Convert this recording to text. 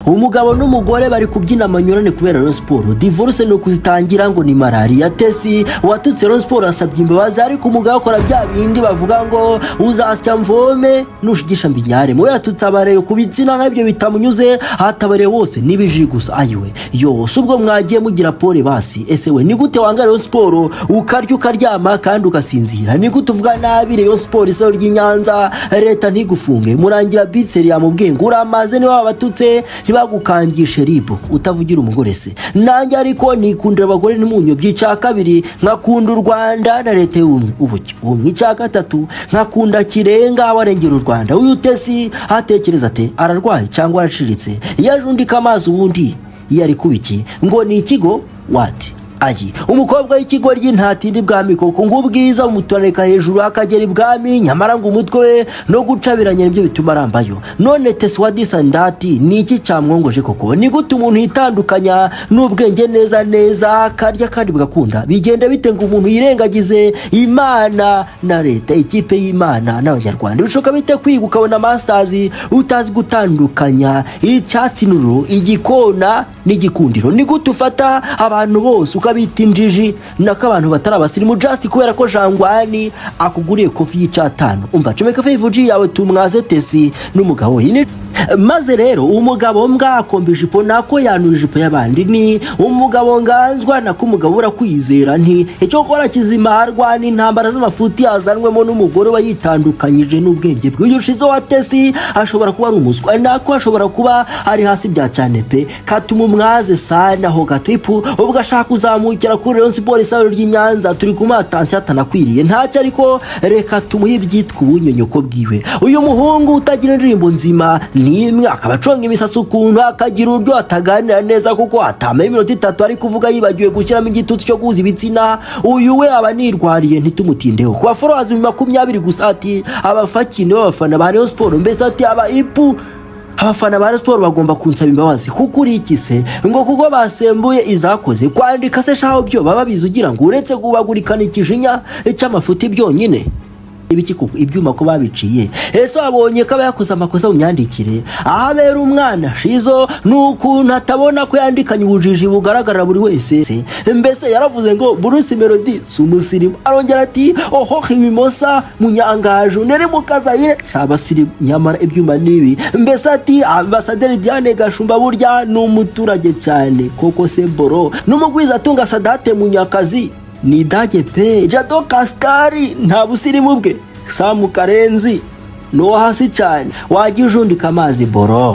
Umugabo n'umugore bari kubyina amanyurane kubera Rayon Sport. Divorce ni ukuzitangira ngo ni malariya. Tesi watutse Rayon Sport asabye imbabazi, ariko umugabo akora bya bindi bavuga ngo uzasya mvome nushigisha mbinyare. Mu yatutse abareyo ku bitsina nk'ibyo bitamunyuze, hatabareye bose n'ibiji gusa. Ayiwe yo, si ubwo mwagiye mugira pole basi? Ese we, ni gute wanga Rayon Sport ukarya, ukaryama kandi ugasinzira? Ni gute uvuga nabi Rayon Sport, isaro ry'i Nyanza, leta ntigufunge? Murangira Bitseri yamubwiye ngo uramaze niba wabatutse ntibagukangishe ribo utavugira umugore se. Nanjye ariko nikundira abagore ntimunyobye. Icya kabiri, nkakunda u Rwanda na leta y'ubumwe ubuki ubumwe. Icya gatatu, nkakunda Kirenga warengera u Rwanda. Uyu Tesi atekereza ate? Ararwaye cyangwa araciriritse? Iyo ajundika amazi ubundi iyo ari kubiki ngo ni ikigo wati ayi umukobwa w'ikigoryi ntatinda ibwami koko, ngo ubwiza bumutoneka hejuru akagera ibwami, nyamara ngo umutwe we no gucabiranya nibyo bituma arambayo. None Tesi wa disandati ni iki cyamwongoje koko? Ni gute umuntu yitandukanya n'ubwenge neza neza, akarya kandi bugakunda? Bigenda bite ngo umuntu yirengagize Imana na leta, ikipe y'Imana n'Abanyarwanda? Bishoboka bite kwiga ukabona masters utazi gutandukanya icyatsi n'ururo, igikona n'igikundiro? Ni gute ufata abantu bose ukabita injiji, nako abantu batari abasirimu, just kubera ko Jangwani akuguriye coffee y'icatanu? Umva, comeka 5G yawe tumwaze Tesi n'umugabo we. Maze rero umugabo mbwa akomba ijipo, nako yanura ijipo y'abandi. Ni umugabo nganzwa, nako umugabo urakwizera nti icyo gukora kizima arwana intambara z'amafuti yazanwemo n'umugore we yitandukanyije n'ubwenge bwe. Uyu Shizo wa Tesi ashobora kuba ari umuswa, nako ashobora kuba ari hasi bya cyane pe. Katuma umwaze sana ho gato ipu ubwo ashaka kuzamukira kuri Rayon Sport, isaro ry'i Nyanza, turi kumuha attention atanakwiriye. Ntacyo, ariko reka tumuhe ibyitwa ubunyonyoko bwiwe. Uyu muhungu utagira indirimbo nzima n'imwe, akaba aconga imisatsi ukuntu, akagira uburyo ataganira neza kuko atamara iminota 3 ari kuvuga yibagiwe gushyiramo igitutsi cyo guhuza ibitsina, uyu we aba nirwariye, ntitumutindeho. Ku ba followers 20 gusa, ati abafakini b'abafana ba Rayon Sport, mbese ati aba ipu abafana ba Rayon Sport bagomba kunsaba imbabazi. Kuko uri iki se? Ngo kuko basembuye izakoze kwandika se shaho byo baba bizi, ugira ngo uretse kubagurikana ikijinya cy'amafuti byonyine ibiki kuko ibyuma ko babiciye? Ese wabonye ko aba yakoze amakosa mu myandikire? Aho abera umwana Shizo ni ukuntu atabona ko yandikanye ubujiji bugaragarira buri wese. Mbese yaravuze ngo Bruce Melody si umusirimu, arongera ati oho Mimosa Munyangaju Nere Mukazayire si abasirimu, nyamara ibyuma nibi. Mbese ati Ambasaderi Diane Gashumba burya ni umuturage cyane koko se boro n'umugwizatunga Sadate Munyakazi ni idage pe. Jado Kastari nta busirimu bwe. Samu Karenzi ni uwo hasi cyane, wajya ujundika amazi boro.